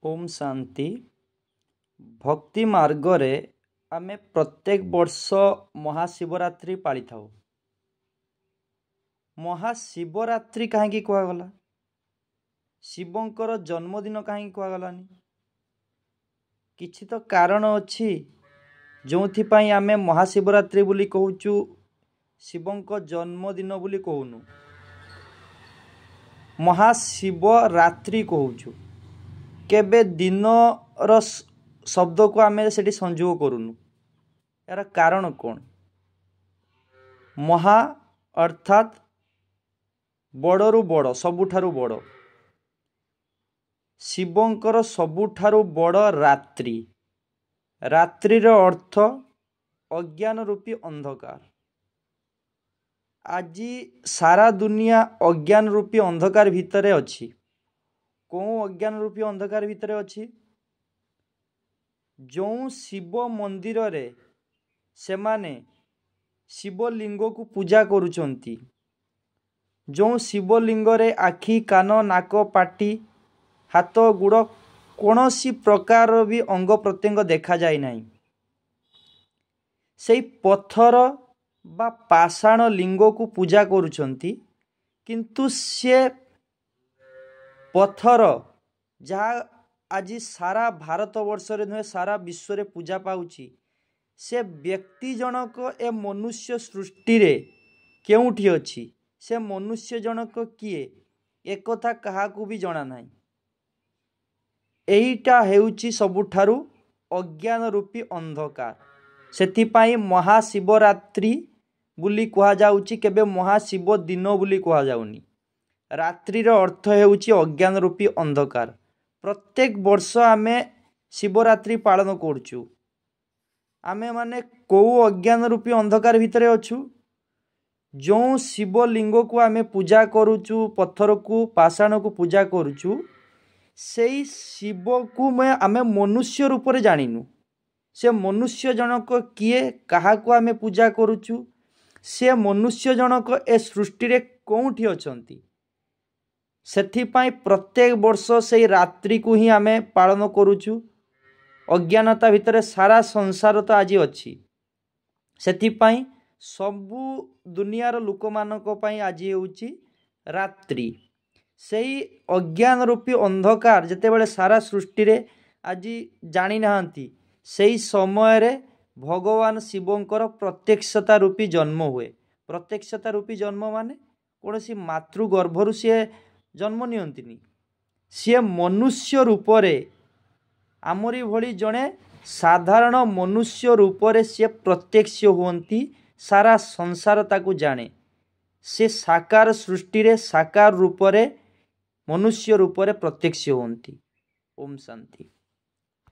ଓମ୍ ଶାନ୍ତି। ଭକ୍ତି ମାର୍ଗରେ ଆମେ ପ୍ରତ୍ୟେକ ବର୍ଷ ମହାଶିବରାତ୍ରି ପାଳିଥାଉ। ମହାଶିବରାତ୍ରି କାହିଁକି କୁହାଗଲା? ଶିବଙ୍କର ଜନ୍ମଦିନ କାହିଁକି କୁହାଗଲାନି? କିଛି ତ କାରଣ ଅଛି ଯେଉଁଥିପାଇଁ ଆମେ ମହାଶିବରାତ୍ରି ବୋଲି କହୁଛୁ, ଶିବଙ୍କ ଜନ୍ମଦିନ ବୋଲି କହୁନୁ, ମହାଶିବରାତ୍ରି କହୁଛୁ। କେବେ ଦିନର ଶବ୍ଦକୁ ଆମେ ସେଠି ସଂଯୋଗ କରୁନୁ। ଏହାର କାରଣ କ'ଣ? ମହା ଅର୍ଥାତ୍ ବଡ଼ରୁ ବଡ଼, ସବୁଠାରୁ ବଡ଼, ଶିବଙ୍କର ସବୁଠାରୁ ବଡ଼ ରାତ୍ରି। ରାତ୍ରିର ଅର୍ଥ ଅଜ୍ଞାନ ରୂପୀ ଅନ୍ଧକାର। ଆଜି ସାରା ଦୁନିଆ ଅଜ୍ଞାନ ରୂପୀ ଅନ୍ଧକାର ଭିତରେ ଅଛି। କେଉଁ ଅଜ୍ଞାନ ରୂପୀ ଅନ୍ଧକାର ଭିତରେ ଅଛି? ଯେଉଁ ଶିବ ମନ୍ଦିରରେ ସେମାନେ ଶିବଲିଙ୍ଗକୁ ପୂଜା କରୁଛନ୍ତି, ଯେଉଁ ଶିବଲିଙ୍ଗରେ ଆଖି, କାନ, ନାକ, ପାଟି, ହାତ, ଗୋଡ଼ କୌଣସି ପ୍ରକାର ବି ଅଙ୍ଗ ପ୍ରତ୍ୟଙ୍ଗ ଦେଖାଯାଏ ନାହିଁ, ସେଇ ପଥର ବା ପାଷାଣ ଲିଙ୍ଗକୁ ପୂଜା କରୁଛନ୍ତି। କିନ୍ତୁ ସେ ପଥର ଯାହା ଆଜି ସାରା ଭାରତବର୍ଷରେ ନୁହେଁ, ସାରା ବିଶ୍ୱରେ ପୂଜା ପାଉଛି, ସେ ବ୍ୟକ୍ତି ଜଣକ ଏ ମନୁଷ୍ୟ ସୃଷ୍ଟିରେ କେଉଁଠି ଅଛି, ସେ ମନୁଷ୍ୟ ଜଣକ କିଏ, ଏକଥା କାହାକୁ ବି ଜଣା ନାହିଁ। ଏଇଟା ହେଉଛି ସବୁଠାରୁ ଅଜ୍ଞାନ ରୂପୀ ଅନ୍ଧକାର। ସେଥିପାଇଁ ମହାଶିବରାତ୍ରି ବୋଲି କୁହାଯାଉଛି, କେବେ ମହାଶିବ ଦିନ ବୋଲି କୁହାଯାଉନି। ରାତ୍ରିର ଅର୍ଥ ହେଉଛି ଅଜ୍ଞାନ ରୂପୀ ଅନ୍ଧକାର। ପ୍ରତ୍ୟେକ ବର୍ଷ ଆମେ ଶିବରାତ୍ରି ପାଳନ କରୁଛୁ। ଆମେମାନେ କେଉଁ ଅଜ୍ଞାନ ରୂପୀ ଅନ୍ଧକାର ଭିତରେ ଅଛୁ? ଯେଉଁ ଶିବଲିଙ୍ଗକୁ ଆମେ ପୂଜା କରୁଛୁ, ପଥରକୁ, ପାଷାଣକୁ ପୂଜା କରୁଛୁ, ସେଇ ଶିବକୁ ଆମେ ମନୁଷ୍ୟ ରୂପରେ ଜାଣିନୁ। ସେ ମନୁଷ୍ୟ ଜଣକ କିଏ, କାହାକୁ ଆମେ ପୂଜା କରୁଛୁ, ସେ ମନୁଷ୍ୟ ଜଣକ ଏ ସୃଷ୍ଟିରେ କେଉଁଠି ଅଛନ୍ତି? ସେଥିପାଇଁ ପ୍ରତ୍ୟେକ ବର୍ଷ ସେଇ ରାତ୍ରିକୁ ହିଁ ଆମେ ପାଳନ କରୁଛୁ। ଅଜ୍ଞାନତା ଭିତରେ ସାରା ସଂସାର ତ ଆଜି ଅଛି। ସେଥିପାଇଁ ସବୁ ଦୁନିଆର ଲୋକମାନଙ୍କ ପାଇଁ ଆଜି ହେଉଛି ରାତ୍ରି। ସେଇ ଅଜ୍ଞାନ ରୂପୀ ଅନ୍ଧକାର ଯେତେବେଳେ ସାରା ସୃଷ୍ଟିରେ ଆଜି ଜାଣିନାହାନ୍ତି, ସେଇ ସମୟରେ ଭଗବାନ ଶିବଙ୍କର ପ୍ରତ୍ୟକ୍ଷତା ରୂପୀ ଜନ୍ମ ହୁଏ। ପ୍ରତ୍ୟକ୍ଷତା ରୂପୀ ଜନ୍ମ ମାନେ କୌଣସି ମାତୃ ଗର୍ଭରୁ ସିଏ ଜନ୍ମ ନିଅନ୍ତିନି, ସିଏ ମନୁଷ୍ୟ ରୂପରେ, ଆମରି ଭଳି ଜଣେ ସାଧାରଣ ମନୁଷ୍ୟ ରୂପରେ ସିଏ ପ୍ରତ୍ୟକ୍ଷ ହୁଅନ୍ତି। ସାରା ସଂସାର ତାକୁ ଜାଣେ। ସେ ସାକାର ସୃଷ୍ଟିରେ ସାକାର ରୂପରେ ମନୁଷ୍ୟ ରୂପରେ ପ୍ରତ୍ୟକ୍ଷ ହୁଅନ୍ତି। ଓମ୍ ଶାନ୍ତି।